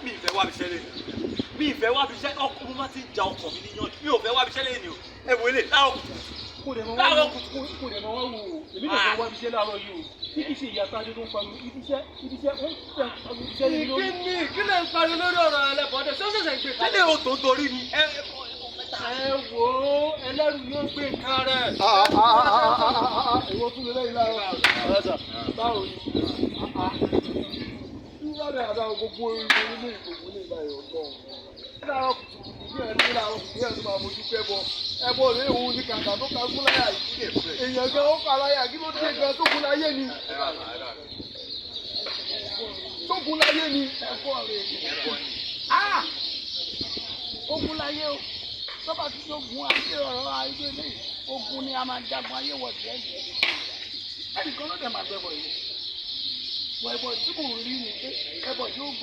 Mi ì fẹ́ wá ibiṣẹ́ lé, mi ì fẹ́ wá ibiṣẹ́. Ọkọ mo máa ti ń ja ọkàn mi níyànjú, mi ò fẹ́ wá ibiṣẹ́ lé ni o. Ẹ wò lè láàárọ̀ kùtùkùtù. Kò dẹ̀ mọ wá Láàárọ̀ wò. Kùtùkùtù. Kò dẹ̀ mọ wá wò ó. Èmi náà fẹ́ wá ibiṣẹ́ láàárọ̀ yìí o. Bí kì í ṣe ìyá Tájọ́ tó ń pariwo ibiṣẹ́, ibiṣẹ́, ó ń pariwo ibiṣẹ́ lé mi lórí. Kí ni kí lè ń pariwo lórí ọ̀rọ̀ ẹlẹ́bọ̀dé? Ṣé ó ṣẹ̀ṣẹ̀ gbé kalẹ̀? Tẹ́lẹ̀ o tó ń torí ni ẹ. Ẹ wò ó, ẹlẹ́rù yóò gbé nǹkan rẹ̀. Ìwọ tún lè lẹ́yìn láàárọ̀. Báwo ni? Rárá àdá gbogbo ilé ìgbòho ní ìgbà ìrọ̀gbọ́n. Láàárọ̀ kùtùkùtù bí ẹni láàárọ̀ kùtù bí ẹni máa mojú pẹ́ bọ. Ẹbọ rèé, òun ní kàkà tó ka gún láyà yìí. Èèyàn gan ó kà láyà, kí ló dé gan? Sógun láyé ni. Sógun láyé ni. Ẹ̀fọ́ rẹ̀ ah, ogun láyé o. Tọ́ba tí ogun ayé, ọ̀rọ̀ ayé lé, ogun ni a máa jagun ayé wọ̀ tiẹ̀. Ẹnìkan ló dẹ̀ máa gbẹ̀bọ̀ yìí wọ ẹbọ tí mò ń rí ni pé ẹbọ yóò gbà.